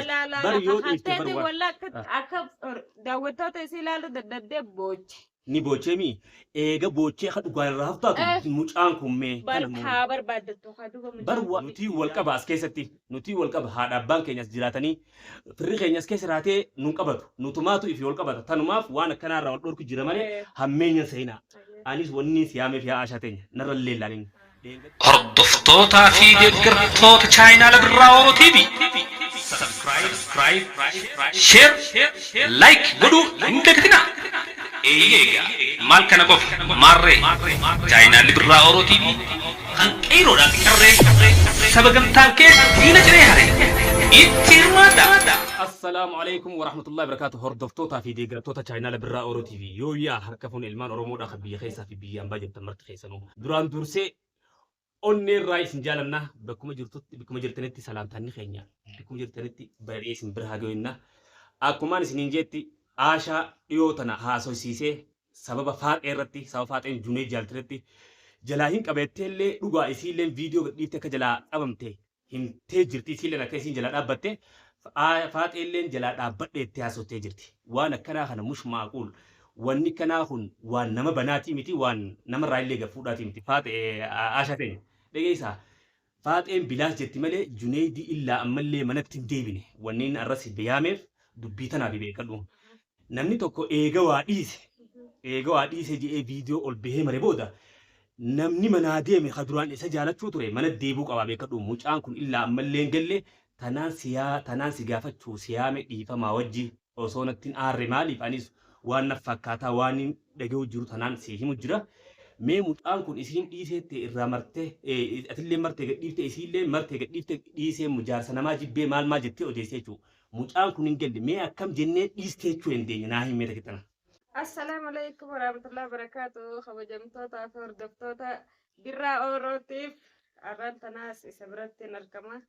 Laa laa Bar laa yoo dhiifte bar kakatteeti waan. walla akka akka daawwattoota isii ilaaluu dadhabdee booche. Ni boochee mi? Eega boochee ka dhugaan irraa haftaatu mucaan kun mee Bar kana moo? haa barbaaddattu haa duuba Bar mucaan wa kun. nutii wal qaba as keessatti nutii wal qaba haadha abbaan keenya as jiraatanii firri keenya as keessa jiraatee nun qabatu nutumaatu ifi wal qabata tanumaaf waan akkanaa irraa wal dhorku jira malee hammeenya seenaa anis wanni siyaameef yaa Aashaa teenya narra illee ilaalin. Hordoftootaa fi deeggartoota chaayinaala Birraa Oro TV Subscribe, Share, Like godhuu hin dagatinaa. Eeyyee egaa maal kana qofa maarree chaayinaalli Birraa Oro TV kan qeeyroodhaa fi qarree saba gamtaan kee diina ciree hare itti hirmaadhaa. Assalaamu alaikum warahmatullahi wabarakatuh. Hordoftootaa fi deeggartoota chaayinaala Birraa Oro TV. Yooyyaa harka fuune ilmaan Oromoodhaa kan biyya keessaa fi biyya ambaa jirtan marti keessanuu. Duraan dursee onnee irraa isin jaalanna bakkuma jirtutti bakkuma jirtanitti salaamtaanni keenya bakkuma jirtanitti baay'ee isin bira haa ga'inna. Akkumaan isiniin jeetti Aashaa dhiyoo tana haasofsiisee sababa faaxee irratti sababa faaxeen junee jaaltiretti jalaa hin qabeettee illee dhugaa isiilleen viidiyoo gadhiifte akka jalaa qabamte himtee jirti isiilleen akka isiin jalaa dhaabbatte faaxeelleen jalaa dhaabbadhe itti haasoftee jirti. Waan akkanaa kana mush maaquul wanni kanaa kun waan nama banaatii miti waan namarraa illee gad fuudhaatii miti. Faaxee Aashaa teenya dhageessaa faaxeen bilaas jetti malee Juneeydii illaa ammallee manatti hin deebine wanni inni arras yaameef dubbii tanaaf beekadhu. Namni tokko eega waa dhiise eega waa dhiise je'ee viidiyoo ol bahee mare booda namni manaa deeme ka duraan isa jaalachuu ture mana deebuu qabaa beekadhu. Mucaan kun illaa ammallee hin galle tanaan siyaa tanaan si gaafachuu siyaame dhiifamaa wajji osoo natti hin aarre maaliif anis waan na fakkaataa waan hin dhaga'u jiru tanaan si himu jira. Mee mucaan kun isiin dhiiseette irraa marte atillee martee gadhiifte isiillee martee gadhiifte dhiisee jaarsa namaa jibbee maal maal jettee odeessee jechuudha. Mucaan kun hin galle mee akkam jennee dhiistee jechuu dandeenya naa himee takkitana. Assalaamu alaikum warahmatullahi wabarakatuh. Kabajamtootaa fi hordoftoota Birraa Orootiif har'aan tanaas isa biratti hin argama.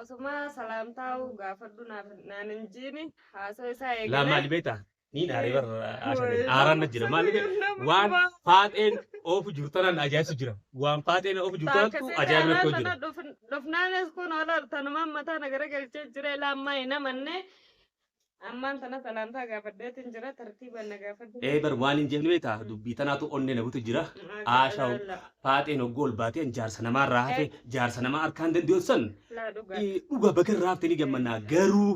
Osuma salaamtaa'u gaafadhu naaf naan hin jiini haasoo isaa Laa eegalee. maali beektaa? Niin aaree bar Aashaa aaraan na jira maali waan faaxeen oofu jiru tanaan ajaa'ibsu jira. Waan faaxeen oofu jiru tanattu ajaa'iba natti jira. Dhufnaanis kun ola tanumaan mataa na garagalchee jira ilaa ammaa hin amanne. Ammaan tana salaamtaa gaafadheetiin jira tartiibaan na gaafadhu. Ee bar waan hin jenne beektaa dubbii tanaatu onnee na butu jira. Aashaa faaxeen hoggoo ol baatee jaarsa namaarraa hafe jaarsa namaa harkaan danda'u san Laa dhugaa. Dhuga baga irraa haftee ni gammannaa garuu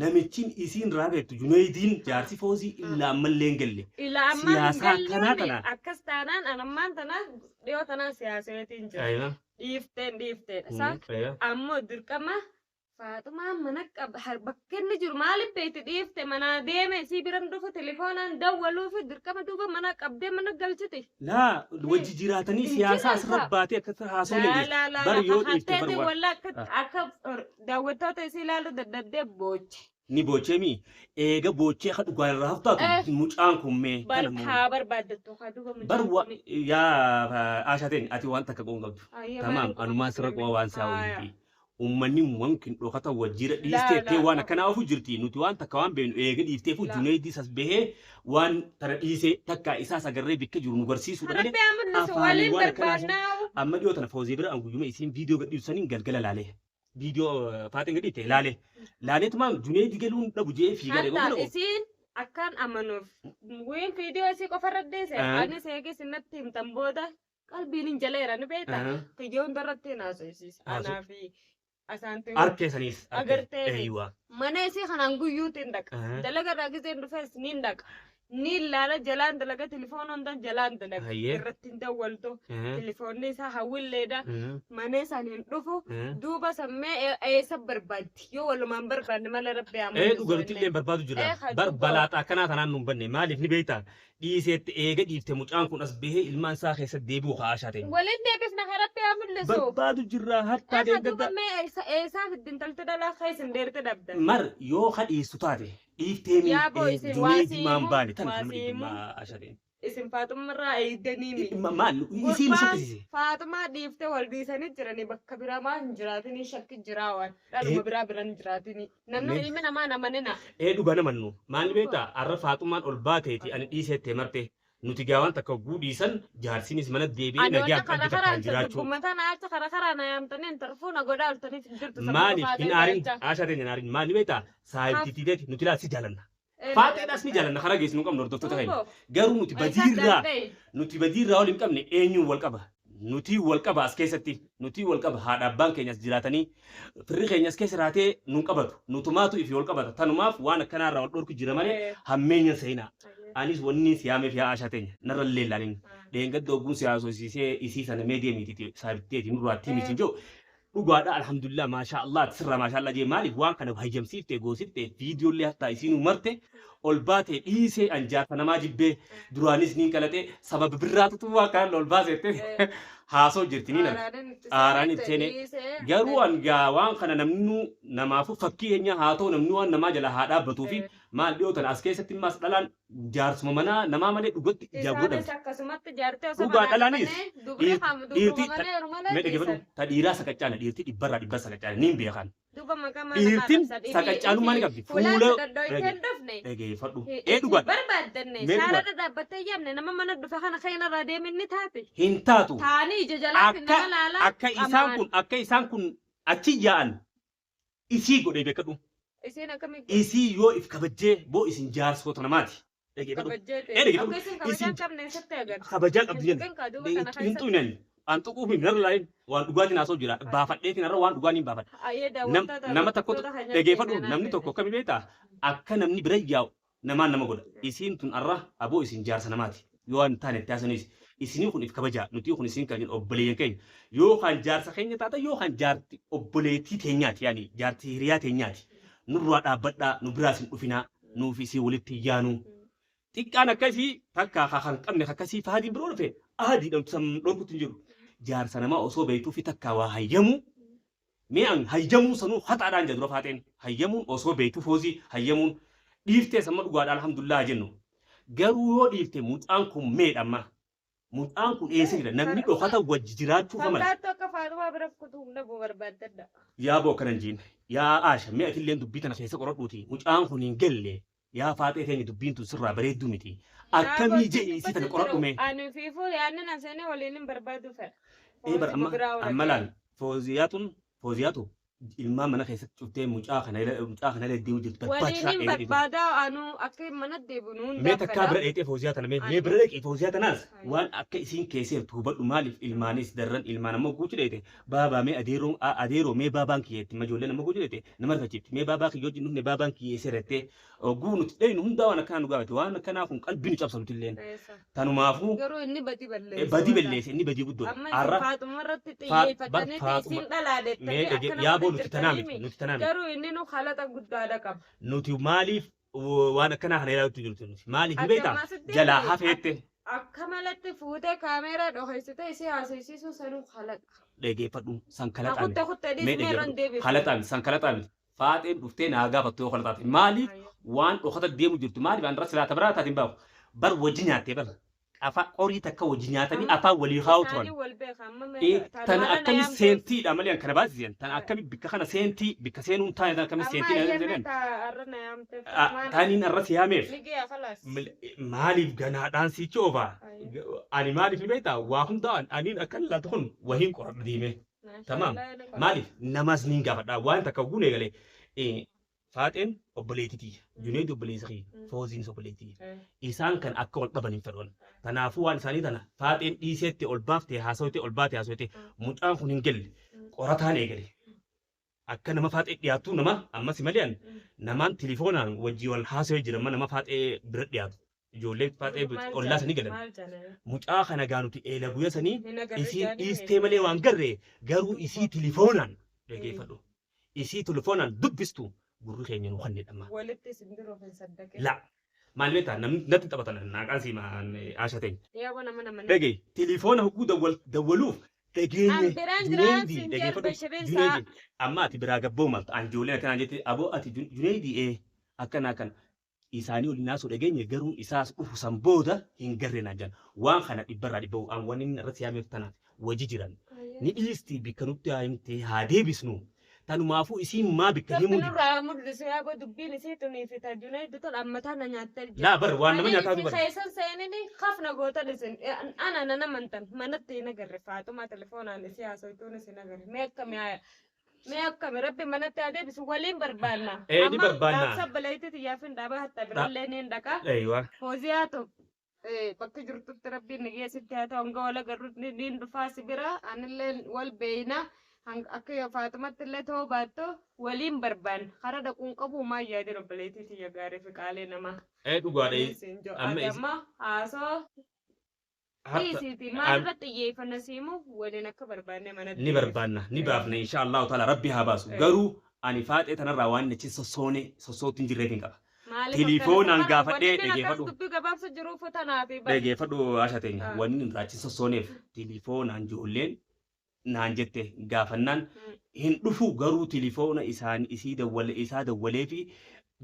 namichin isiin raafettu Juneeydiin jaarsi foozii illaa ammallee hin galle. Ila ammaan hin Siyaasaa akkanaa galluun tana. Akkas taanaan an ammaan tana dhiyoo tanaan siyaaseetiin jira. Dhiifteen dhiifteedha. Isaa ammoo dirqama Faaxumaan mana qaba bakka inni jiru maaliif beekti dhiifte manaa deeme isii biran dhufu telefoonaan dawwaluu fi dirqama duuba mana qabdee mana galchiti. Laa wajji jiraatanii Hin siyaasaa jiran asirra kaa. baatee akka haasoo Laa dandeessu. laa laa Bar laa yoo dhiifte bar kakatteeti waan. walla akka akka daawwattoota isii ilaaluu dadhabdee booche. Ni boochee mi? Eega boochee ka dhugaan irraa haftaatu mucaan kun mee Bar kana moo? haa barbaaddattu haa duuba Bar mucaan wa kuni. yaa Aashaa teenya ati waan takka qoon qabdu. Ayyee Tamaam maaliin anumaa sirra quba qo'a waan isaa Haaya. wayiiti. Uummanni wankin dhokata wajjira Laa dhiistee laa waan laa. akkanaa ofu jirti nuti waan takka waan beeknu eega dhiifteefu Laa. Juneeydii sas bahee waan tana dhiisee takka isaas agarree bikka jiru nu garsiisuudha malee Rabbi haa mul'isu afaanii waliin waan akkanaa barbaannaa. Amma dhiyoo tana Foozii bira an guyyuma isiin viidiyoo gadhiisu saniin galgala laalee viidiyoo faaxeen gadhiifte laalee laaleetumaan Juneeydii galuun dhabu jee fiigaa Hatta dhaqee isiin akkaan amanuuf wiin viidiyoo isii qofarra dhiise anis eegis natti himtan booda qalbiin hin jaleera ni beekta. Kiyyoo hundarratti hin haasofsiisa. Anaa fi asaantii Arkee saniis. Agartee. Eeywa. Mana isii kanaan guyyuutti hin dhaqa. Dalaga irraa giseen dhufes ni dhaqa. Ni ilaala jalaan dalaga telefoona hundan jalaan dalaga. Irratti hin dawwaltu. Telefoonni isaa hawwilleedha. Mana isaan hin dhufu. Duuba sammee eessa barbaaddi? Yoo walumaan barbaadne malee rabbi haa Ee mul'isu dhuga nuti inni. illee barbaadu jirra. Ee haa Bar duuba. balaaxa akkanaa tanaan nu hin banne maaliif ni beektaa? Dhiiseetti eega dhiifte mucaan kun as bahee ilmaan isaa keessa deebi'u haa Aashaa teenya. Waliin deebifna haa rabbi haa mul'isu. Barbaadu jirra hattaa Ee haa duuba deeggadda. mee eessa eessaa fiddi intalti dhalaa keessa hin deerte dhabda. Mar yoo ka dhiistu taate dhiiftee mi Yaa boo isin waa Juneeydii maan siimu baane tana waa nama siimu dhibbummaa Aashaa teenya. Isin Faaxummarraa eegdanii mi? Maal isiin nu Gurbaan shakkisiise. Faaxumaa dhiiftee wal dhiisanii jiranii bakka biraa maa hin jiraatinii shakki jiraa waan dhaluma biraa bira hin jiraatinii. Namni ilmi namaa hin amanina. Ee dhugaa namannu maal beektaa har'a Faaxumaan ol baateeti ani dhiiseettee marte Nuti gaa waan takka hogguu dhiisan jaarsinis mana deebi'ee Ani wanna nagaan kana qalbii takkaan karaan jiraachuu. dubbuma tana acha kara karaa na yaamtanii intarfuu na godhaa oltaniif hin jirtu sababa Maaliif faaxee hin aarin barachaa. Aashaa teenya hin aarin maali beektaa saayibtiitiiteeti nuti laal si jaalanna. Ee, na Faaxeedhaas ni jaalladha. jaalanna karaa geessinu hin qabnu hordoftoota keenya. Tuuboo. Garuu nuti Isa badiirraa danda'e. nuti badiirraa ol hin qabne eenyuun wal qaba. Nuti wal qaba as keessatti nuti wal qaba haadha abbaan keenyas jiraatanii firri keenyas keessa jiraatee nun qabatu nutumaatu ifi wal qabata tanumaaf waan akkanaarraa wal dhorku jira malee hammeenya seenaa. Anis wanni si yaameef yaa Aashaa teenya narra illee ilaalin. Dheengadda ogguun si haasofsiisee isii sana mee deemiiti saabitteeti nurraatti miti hin jiru. Dhugaadha alhamdulillah maashaa Allah sirraa maashaa Allah jee maaliif waan kana hayyamsiifte goosifte viidiyoollee hattaa isiinuu marte ol baate dhiisee an jaarsa namaa jibbee duraanis niin qalaxee sababa birraatutu waan kana ol baaseette haasoo jirti niin arga. Aaraan itti seenee garuu an gaa waan kana namni namaafuu fakkii keenya haa ta'u namni waan namaa jala haa dhaabbatuu fi maal dhiyoo tana as keessatti immaas dhalaan jaarsuma manaa namaa malee dhugatti ijaa Isaanis godhamti. akkasumatti jaartee osoo Dhugaa manaa dhalaanis dhufanii dubri dhiirti dubruma malee yeroo malee mee dhaggeeffadhu dhiisan. ta dhiiraa saqaccaana dhiirti dhibbarraa dhibba saqaccaana niin beekan. Duuba maqaa maal nama Dhiirtin arrabsan ifi saqaccaanummaa ni ifi qabdi fuulaan fuula si dhodhooytee hin dhufne dhaggeeffadhu. Ee isin dhugaadha barbaaddanne mee dhugaadha shaararra dhaabbattee yaamne nama mana dhufe kana kan irraa deemin ni taate. hin taatu. Taanii ija jalaatti Akka nama laalaa akka isaan qamaan. kun akka isaan kun achi yaa'an isii godhee beekadhu. Isiin akkamii godhe? Isii yoo if kabajjee boo isin jaarsoota namaati. Dhaggeeffadhu. Kabajjee Ee ta'e. dhaggeeffadhu. Akka isin kabajaa Isin hin qabne eessatti agarra? kabajaa qabdi Hin jenna. tuqin kaa duuba kana Hin keessatti. tuqinen. An tuquuf hin narra laayin waan dhugaatiin haasa'u jira. Baafadheetiin har'a waan dhugaan hin baafadha. Ayyee daawwattoota Nama tokkotu hordoftoota keenya dhaggeeffadhu keenyaa namni tokko akkami beektaa akka namni bira yaa'u namaan nama godha. Isiin tun har'a aboo isin jaarsa namaati. Yoo waan taane itti haasaniis isinii kun if kabajaa nuti kun isin kan obboleeyyan keenya yoo kan jaarsa keenya taata yoo kan jaarti obboleettii teenyaati yaani jaarti hiriyaa teenyaati. Nurraa dhaabbadhaa nu biraas hin dhufinaa nuuf isii walitti hin yaanuu. Xiqqaan akkasii takka kan qabne akkasii faadiin biroo dhufe aadiidhaan san dhorkutti hin jiru. Jaarsa namaa osoo beektuu fi takka waa hayyamuu mee an hayyamuu sanuu haxaadhaan jedhu dura faaxeen hayyamuun osoo beektuu foozii hayyamuun dhiiftee samma dhugaadha alhamdulillah jennu. Garuu yoo dhiifte mucaan kun meedha amma. Mucaan kun eessa jira namni dhokata wajji jiraachuu kamala. Fakkaattu akka Faaxumaa bira kutuu humna buu barbaaddadha. Yaa boo akkana hin jiin. Yaa Aasha mee atilleen dubbii tana keessa qoradhuuti mucaan kun hin galle yaa faaxee teenya dubbiin tun sirraa bareedduu miti. Yaa boo Akkamii itti je'i isii tana dubbatu qoradhu jiru. mee. Ani fiifuu yaadni na seenee waliin hin barbaadu fedha. Ee bar Foozima amma biraa amma dhaqee. laal fooziyaatun fooziyaatu ilmaan mana keessatti cuftee mucaa kana mucaa kana illee deemu jirtu barbaachisaa Waliin hin eega dhiifama. barbaadaa anuu akka mana deebi'u Mee hundaaf takkaa fedha. bira dheexee fooziyaa tana mee mee Ani bira dheqee fooziyaa tanaas waan akka isiin keesseertu hubadhu maaliif ilmaanis darran ilmaan ammoo guutuu dheete baabaa mee adeeroo adeeroo mee baabaan kiyyeetti majoolleen ammoo guutuu dheete nama rifachiifti mee baabaa kiyya wajjin dhufne baabaan kiyyeessee rettee oguu nuti dheynu hundaa waan akkanaa nu gaafate waan akkanaa kun qalbii nu cabsa nuti illeen Eessa. tanumaafuu Garuu inni badii balleesse badii walaa. balleesse inni badii guddoodha. Amma isin Har'a Faaxuma irratti bar xiyyeeffataniiti Faaxuma isin dhalaa mee deettanii dhage akkana yaa boo godha nuti tanaa jirtanii miti mi? nuti tanaa miti. Garuu inni nu halaxa guddaadha qaba. Nuti maaliif waan akkanaa kana ilaalutti jirtu nuti maaliif ni beektaa Akkasumas jalaa hafeette akka malatti fuutee kaameeraa dhokeessitee isii haasofsiisuu sanuu halaxa. Dhageeffadhu san kalaxaa Hakutte miti. kutte Mee dhiisnee irra dhageeffadhu hin deebifnu. kalaxaa miti san kalaxaa miti. Faaxeen dhuftee naa gaafattu yoo kalaxaate maaliif waan dhokata deemu jirtu maaliif an silaa tabiraa taatiin baafu bar wajji nyaattee bar afaan qorii takka wajji nyaatanii Amma afaan walii kaa'u turan. isaanii wal beeka amma Tana tanarra na akkami yaamteef. seentiidha malee an kana baasisen tana akkami bikka kana seentii bikka seenuun taane tana akkami Amma seentii na ayyaana jedhan har'a na yaamteef maal taniin arra si yaameef ni gaya kalaas. Maaliif ganaadhaan siichi oofaa ani maaliif ni beektaa waa hundaa aniin akkan laatu kun wahiin qoradha deemee. Tamaam. Maaliif namaas niin gaafadha waan takka guun eegale faaxeen obboleettii tiyya Junaid obboleessa kiyya Fooziinis obboleettii tiyya isaan kan akka wal dhaban hin fedhan kanaafuu waan isaanii tana faaxeen dhiiseetti ol baaftee haasawte ol baate haasawte mucaan kun hin galle qorataan eegale akka nama faaxee dhiyaattuu nama ammas malee an namaan tilifoonaan wajjii wal haasawee jira amma nama faaxee bira dhiyaatu ijoollee faaxee ollaa sanii galan mucaa kana gaa nuti eela guyya sanii isiin dhiistee malee waan garree garuu isii tilifoonaan dhageeffadhu isii tilifoonaan dubbistu gurri keenya nu kanneen amma. Walitti isin diroof hin saddaqin. La maal beektaa namni natti taphatan naaqaan siima Aasha teenya. Yaa nama nama. Dhagee tilifoona hogguu dawwaluuf dhageenye An biraan jiraan Juneedii siin dhageeffadhu jarba shibeensaa. Juneedii amma ati biraa gabboo malta an ijoolleen akkanaa jette aboo ati Juneedii ee akkana akkana isaanii waliin haasoo dhageenye garuu isaas dhufu san booda hin garree naan jedhan waan kana dhibbarraa dhibba an wanni inni irratti yaameef tanaaf wajji jiran ni dhiisti bikka nutti haa himte haa deebisnu Tanumaafuu isiin maa bikka Rabbi himuu didde. nurraa mul'isu yaa boo dubbiin isii tunii fi ta Junaydi tun ammataa na nyaattee jirti. Laa bar waan nama Ani nyaataatu ifi bar. keessan seenini kafna gootan isin ana nan amantan manatti hin agarre Faaxumaa telefoonaan isii haasoytuun isin agarre mee akkami haa mee akkami rabbi manatti haa deebisu waliin barbaanna. Ee ni Amma barbaanna. dhaamsa obboleettii tiyyaaf hin dhaaba hatta birallee ni hin dhaqa. Eeywa. Fooziyaa tu bakka jirtutti rabbiin nagaya sitti haa ta'u hanga wal agarrutti niin dhufaa si bira anillee wal beeyna akka Faaxumatti illee ta'uu baattu waliin barbaanna kara dhaquun qabu maa yaadin obboleettii tiyya gaarii fi qaalii namaa. Ee dhugaadha. Waliin siin jiru. Amma Ati amma haasoo Hatta dhiisiiti maal irratti xiyyeeffanna siimu waliin akka barbaanne manatti ni barbaanna ni baafna insha Allahu taala rabbi haa baasu. Garuu ani faaxee tanarraa waan achi sossoone sossootti hin jirreef hin qaba. Maaliif Tilifoonaan akkana gaafadhee wanni akkas dhageeffadhu. dubbii gabaabsa jiruuf tanaafi bar. Dhageeffadhu Asha teenya wanni irraa achi sossooneef tilifoonaan ijoolleen naan jette gaafannaan hin dhufu garuu tilifoona isaan isii dawwale isaa dawwalee fi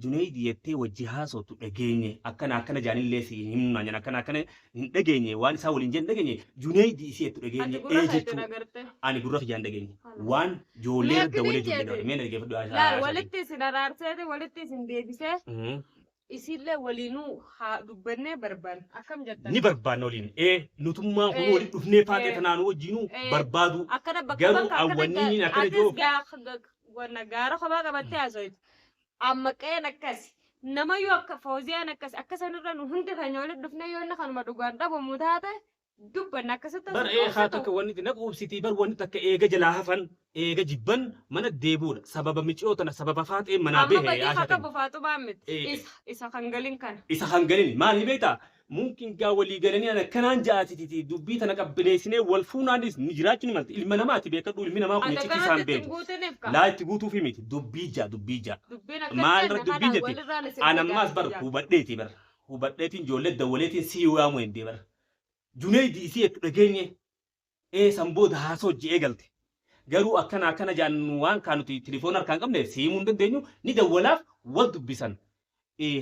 Juneydi jettee wajji haasootu dhageenye akkana akkana jaanillee si hin himnu naan jedhan akkana akkana hin dhageenye waan isaa waliin jedhan dhageenye Juneydi isii jettu Ati dhageenye gurra ee keetiin jechuu agarte. ani gurra kiyyaan dhageenye Hala. waan ijoollee Mee irra dawwalee akkamiin ijoollee jeete? dawwale mee dhaggeeffadhu Asha Laal Asha walitti isin araarseeti walitti isin deebisee isiillee waliinuu haa dubbannee barbaanna. Akkam jettan? Ni barbaanna waliin ee nutummaan kun Ee, waliin dhufnee faaxee ee, tanaan wajjinuu ee, barbaadu akkana bakka garuu bakka akkana awwanniin akkana atis jiru wanna gaara kophaa qabattee haasofte. Amma qe'een akkas. Namayyuu akka Fooziyaan akkas akka sanirra nu hundi keenya walitti dhufnee yoo inni kanuma dhugaan dhabamu taate dubbanna akkasitti Bar as ee haa quubsitu. takka wanni na quubsitii bar wanni takka eega jalaa hafan eega jibban mana deebuudha sababa miciyoo tana sababa faaxee manaa Amma behe badii Asha haa teenya. qabu Faaxumaa miti. Ee, Isa isa kan galin kana. Isa hangalin maal ni beektaa mumkin gaa walii galanii ana akkanaan ja'atiti dubbii tana qabbaneessinee wal fuunaanis ni jiraachuu ni malti ilma namaati beekadhu ilmi namaa kun Ati iccitii isaan akkanatti ittiin beeku. guutiniif ka. Laa itti guutuufi miti dubbii ja'a dubbii ja'a. Dubbiin akkas Maal jenna irra dubbii kana jetti walirraan isin an ammaas bar fagaatu jaa. hubadheeti bar hubadheetiin ijoollee dawwaleetiin sii waamu hin bar. Juneydi isii jettu dhageenye ee san booda haasoo hojii eegalte. Garuu akkana akkana jaan waan kaan nuti tilifoona harkaan qabneef si himuu hin dandeenyu ni dawwalaaf wal dubbisan.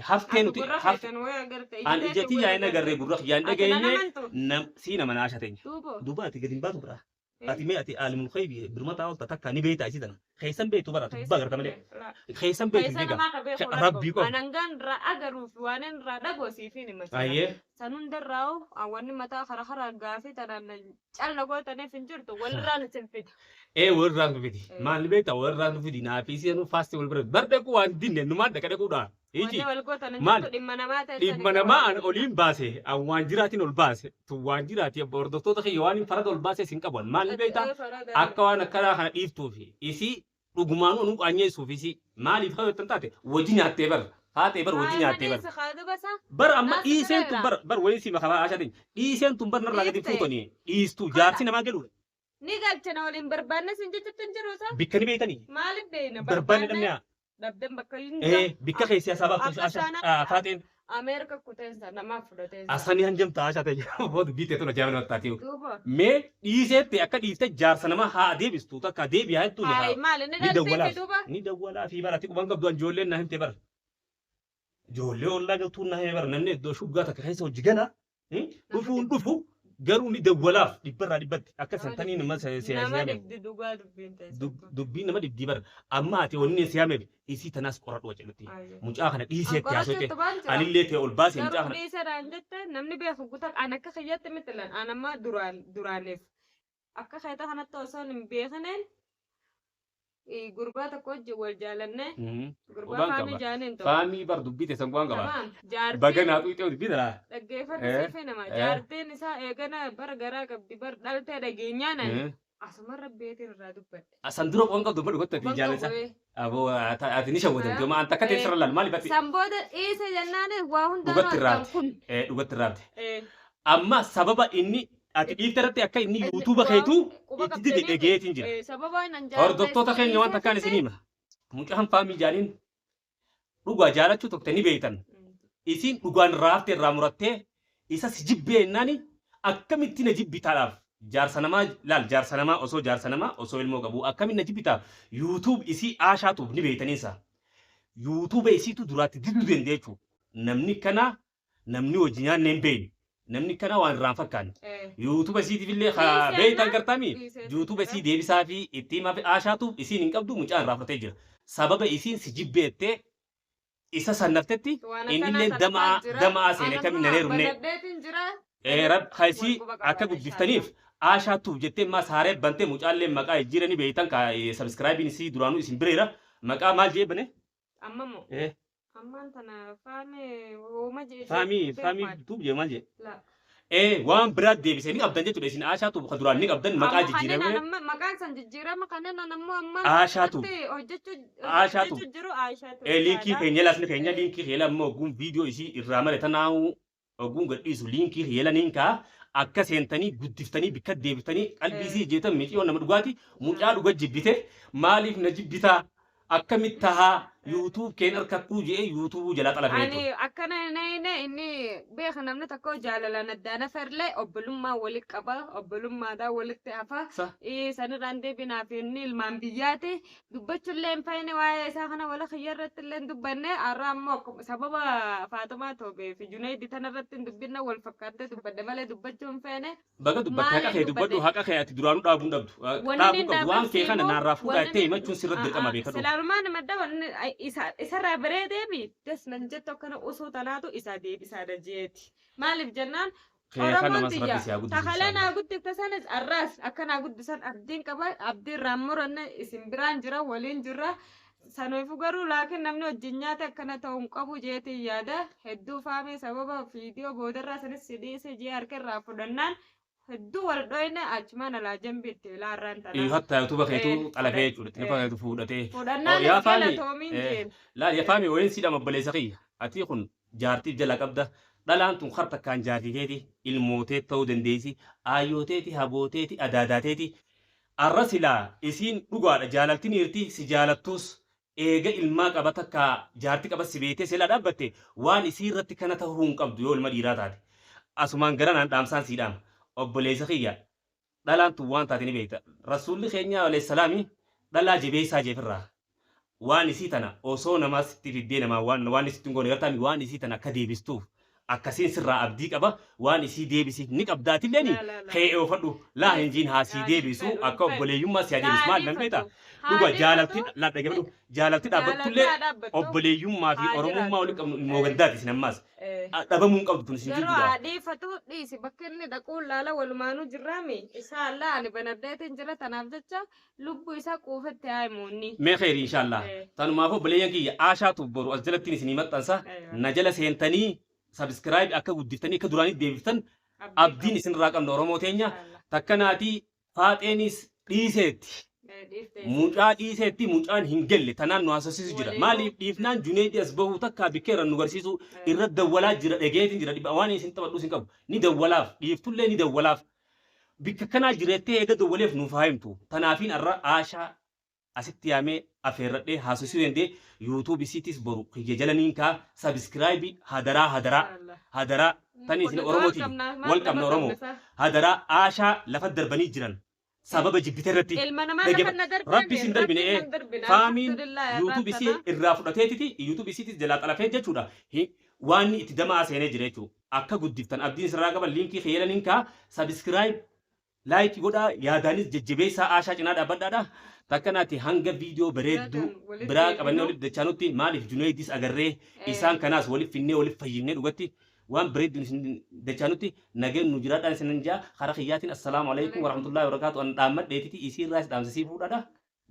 Haftee Ati nuti gurra hafte keetiin wayi agarte an ija ija teetiin tiyyaa wayi hin agarre agarte. gurra kiyyaan Ati nan dhageenye amantu? nam sii nama naasha teenya. Duuba. Duuba ati gadi hin baatu biraa. Ati mee ati aalimul khaybi birmataa oolta takka ni beekta isii tana. Keessan beektu bara ati gubbaa Keessa agarta malee. laa. Keessan beektu Keessa beekaa. namaa ka beeku Rabbii rabbo. qofa. An hangaan irraa agaruuf waan inni irraa dhagoo siif hin hima sila. Ayyee. San hundarraa wanni mataa kara kara gaafii tanaan calla gootaniif hin jirtu walirraan isin fida. Ee walirraan nu fidi. Ee. Maal ni beekta walirraan nu fidi naafii si'anuu faasti wal bira. Bar dhaquu waan dinne numaan dhaqa dhaquudha. Iji Wanni wal gootan hin maal jirtu dhimma namaa teessan dhimma itti namaa wal an gootina. oliin baase an waan jiraatiin ol baase tun waan jiraati hordoftoota kiyya waan hin farada ol baase isin qabu maal ni beekta Ee farada. akka waan akkanaa kana dhiiftuufi isii dhugumaanuu nu qaanyeessuuf isii maaliif hawwatan taate wajji nyaattee bar haatee bar wajji Haa nyaattee bar malee si haa dubasa. bar amma Naas dhiiseen tun bira bar bar waliin si makamaa ashatiin dhiiseen tun bar narraa gadi Dhiifte. fuutanii dhiistuu Kana. jaarsi namaa galuudha Ni galchina waliin barbaanne sin jechuutti hin jiru isa. bikka ni beeytanii Maaliif beeyna barbaanne barbaanne dhabnee dhabden bakka hin ee bikka keessi asaa baaftu Akka sana faaxeen Ameerika kuteensa namaaf fudhateensa. asanii hanjamta ashaa ta'e booda biitee tun ajaa'iba namatti taatee Duuba. mee dhiiseetti akka dhiiste jaarsa namaa haa deebistu takka deebi'aa jettu ni Hayi haa maali ni ni dhalteefi dawwalaaf duuba. ni dawwalaa fi bara ati quban qabdu ijoolleen na himte bara ijoollee ollaa galtuun na hime bara namni iddoo shuggaa takka keessa hojii gala dhufuun dhufu garuu ni dawwalaaf dhibbarraa dhibbatti akka Nama santanii dhibdi. nama Nama siyaame dhibdi dhugaa dubbiin teessan kun. dubbiin nama dhibdii bara amma ati wanni siyaameef isii tanaas qoradhu wacalutti Ayyee. mucaa kana An dhiiseetti haasofte qorachuutti waan jira. anillee ta'e ol baasee mucaa Garuu kana dhiisedhaan jette namni beeku guutaa an akka kiyyatti miti lan an amma duraan duraaniif akka keeta kanatti osoo hin beekneen gurbaa tokko wajjin wal jaalannee gurbaa Qubaan faamii qaba. jaaniin tokko. Faamii bar dubbii teessan qubaan qaba. Tamaam jaartiin Baga naa xuuxee dubbii talaa. dhaggeeffadhu Eh, siif nama eh. jaartiin isaa eegana bara garaa qabdi bar dhaltee dhageenyaan ani asumarra beetiin irraa dubbadhe. San dura qubaan qabdu badhu gotta Quban jaalisa. qabu ee. Aboo ati ni shawwatamte ma an takka Eh. teessirra laal maali batti San booda dhiise jennaan waa hundaanuu dhugatti addaan raabte. kun. Dhugatti raabte. Eh, Amma sababa inni ati dhiifte irratti akka inni Inni yuutuuba waa keetuu quba itti dide qabdanii dhageetiin jira. Sababa inni an jaalladhe Hordoftoota keenya waan takkaan isin hima. Mucaan faamii jaaniin dhugaa jaalachuu tokko ni beektan. Isiin dhugaan raaftee irraa murattee isa si jibbee jennaani akkamitti na jibbitaadhaaf jaarsa namaa laal jaarsa namaa osoo jaarsa namaa osoo ilmoo qabu akkamitti na jibbitaaf yuutuub isii aashaatuuf ni beektaniinsa. Yuutuuba isiitu duraatti diduu dandeechu. Namni kana namni hojii nyaanne hin beekne. Namni kana waan irraa hin fakkaanne. YouTube isiitiif illee haa beektan gartaami. YouTube isii deebisaa fi itti himaa fi aashaatu isiin hin qabdu mucaan irraa fudhatee jira. Sababa isiin si jibbeettee isa sannaftetti Waan inni akkanaa illee sana dama'a faan jira. dama'a seene An akkamiin ammoo nan heerumne. banadheetiin jira. Rab kaisii Wal quba akka qabaadha guddiftaniif inshallah. aashaatuuf jettee maas haaree bantee mucaallee maqaa jijjiiranii beektan ka subscribe isii duraanuu isin bireera maqaa maal jee bane? Amma moo? Ammaan tana faamii hooma jee Faamii faamii tuub jee maal jee? La. Waan biraa deebisee ni qabdan jechuudha isin aashaatuuf ka duraan ni qabdan maqaa Amma kanneen jijjiiramee an amma maqaan san jijjiirama kanneen an ammoo amma aashaatuuf irratti hojjechuu aashaatuuf hojjechuu jiru aashaatuuf liinkii jechaadha. keenya laasni keenya liinkii keenya ammoo ogguun viidiyoo isii irraa male tanaa'u ogguun gadhiisu liinkii keenya niin kaa akka seentanii guddiftanii bikka deebiftanii qalbii isii jeetan miciyoo nama dhugaati mucaa dhuga jibbite maaliif na jibbitaa akkamitti tahaa YouTube keen harkattuu je'ee YouTube jalaa xalafee Ani jechuudha. akkana nayne inni beeka namni tokko jaalalaan addaan hafarlee obbolummaa walitti qaba obbolummaadhaan walitti hafa. Sa. Sanirraan deebinaaf inni ilmaan biyyaati dubbachullee hin fayyine waa'ee isaa kana wala kiyya irratti illee hin dubbanne har'a ammoo akkuma sababa Faaxumaa Toobee fi Junaydi tana irratti hin dubbinne wal fakkaattee dubbadde malee dubbachuu hin feene. Baga dubbatte haqa Maaliin kee dubbadhu dubbadhe? haqa kee ati duraanuu dhaabuu hin dhabdu. Wanni Dhaabuu inni qabdu waan kee kana dhaabin naarraa fuudhaa wanni jettee inni himachuun sirratti dirqama beekadhu. Silaalumaan madda wanni isarraa baree deebi das nan jettu akkana osoo tanaatu isaa deebisaadha jeeti. Maaliif jennaan Kee kana Oromoon mas tiyya rabbi si haa guddisu takalee inshaallah. naa guddifte sanis arraas akka naa guddisan abdiin qaba abdii irraan muranne isin biraan jira waliin jirra Saniifuu garuu laakiin namni wajjin nyaate akkana ta'uu hin qabu jeetiin yaada. Hedduu faamee sababa viidiyoo boodarraa sanis si dhiise jee harka irraa fudhannaan hedduu wal dhoyne achumaan alaa jambi itti ilaa har'aan Iyo tanaa. hatta yutuba keetu xalafee jechuudha. Telefoona keetu fuudhatee. Fudhannaan Yaa is faami galatoomiin jeen. Laal yaa faami wayin siidha obboleessa kiyya. Ati kun jaartiif jala qabda. Dhalaan tun har takkaan jaartii teeti ilmootee ta'uu dandeessi. Aayyooteeti habooteeti adaadaateeti. Arra silaa isiin dhugaadha jaalalti niirti si jaalattuus eega ilmaa qaba takka jaarti qaba si beeytee sila dhaabbatte waan isii irratti kana tahuu hin qabdu yoo ilma dhiiraa taate. Asumaan garanaan dhaamsaan sii dhaama. Obboleessa kiyya dhalaan tun waan taate ni beekta. Rasuulli keenya alayhi salaami dhalaa jabeessaa jeefirraa. Waan isii tana osoo namaa sitti fiddee namaa waan waan sitti hin goone gartaami waan isii tana akka deebistuuf akkasiin sirraa abdii qaba waan isii deebisi ni qabda atilleeni Laa laa laa. kee oofadhu laa hin jiin haa sii Haa deebisu fedhu akka fedhu. obboleeyyummaa si haa Laa deebisu maal nan beekta dhiifatu. Haa dhuga jaalalti dhiifatu. laa dhaggeeffadhu jaalalti Jaalalti dhaabbattullee haa dhaabbattu. obboleeyyummaa fi Haa oromummaa walitti jiraattu. qabnu ilmoo gandaati isin ammaas dhabamuu hin qabdu tun isin Garuu jidduudha. haa dhiifatu dhiisi bakka inni dhaquun laala walumaanuu jirraami. Isaa allaa ani banadheetiin jira tanaaf jecha Lubbu isaa quufetti haa himu inni. Mee kheyri inshallah. Tanumaaf obboleeyyan kiyya Aashaatu boru as jalattiin isinii maxxansa. Na jala seentanii subscribe akka guddiftanii akka duraanii deebiftan abdiin isinirraa qabna Oromoo teenya. Takka naatii faaxeenis dhiiseetti. Mucaa dhiiseetti mucaan hin gelle tanaan nu haasofsiisu jira. Maaliif dhiifnaan Juneeydi as bahuu takkaa bikkee irra nu garsiisu irra dawwalaa jira dhageetiin jira dhibba waan isin taphadhuus hin qabu. Ni dawwalaaf dhiiftullee ni dawwalaaf. Bikka akkanaa jireettee eega dawwaleef nuuf haa himtu. Tanaafiin arra Aashaa asitti yaamee afeerradhee haasofsiisuu danda'e YouTube isiitis boru kiyya jala niin kaa subscribe hadaraa hadaraa hadaraa tani isin Oromoo tiyya wal qabna Oromoo hadaraa Aashaa lafa darbanii jiran sababa jibbite irratti Ilma namaa dhaggeeffa lafa na darbee rabbi isin darbine rabbiin ee nan darbine faamiin alhamdulillah irraan YouTube isii tanaa. irraa fudhateetiti YouTube isiitis jalaa xalafee jechuudha Waanni itti dama'aa seenee jira jechuudha. Akka guddiftan abdiin isinirraa qaba liinkii kiyya jala nin kaa'a subscribe like godhaa yaadaanis jajjabeessaa Aashaa cinaa dhaabbadhaadha. Takka naati hanga viidiyoo bareedduu Biraatiin walitti biraa qabannee deebinu. walitti dachaanutti maaliif Junaydis agarree isaan kanaas walitti finnee walitti fayyifnee dhugatti waan bareedduun isin dachaanutti nageen nu jiraadhaan isinan jaa karaa kiyyaatiin assalaamu alaikum warahmatullahi wabarakaatu an dhaammadheetiti isiirraas dhaamsa sii fuudhaadha.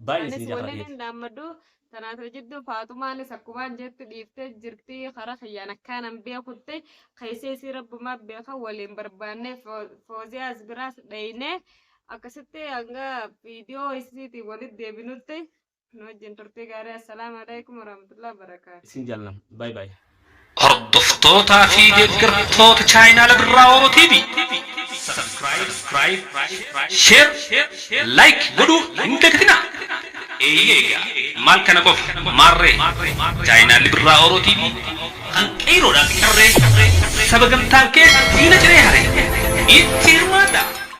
Baay'een Anis isin jaalladha waliin jeeti. hin dhaammadhu. Tanaaf jidduu Faaxumaanis akkumaan jettu dhiiftee jirti. Karaa kiyyaan akkaanan beekutti keessee isii rabbumaa beeka waliin barbaannee Fooziyaas biraas dhaynee akkasitti hanga viidiyoo isiitiin walitti deebinutti nu wajjin turtii gaarii. Assalaamu alaikum warahmatullahi wabarakaatu. Isin jaallanna. Bye bye. Hordoftootaa fi deeggartoota chaayinaala Birraa Oro TV Subscribe, Share, Like godhuu hin dagatinaa. Eeyyee egaa maal kana qofa maarree chaayinaalli Birraa Oro TV kan qeeyroodhaa fi qarree saba gamtaan kee diina ciree hare itti hirmaadhaa.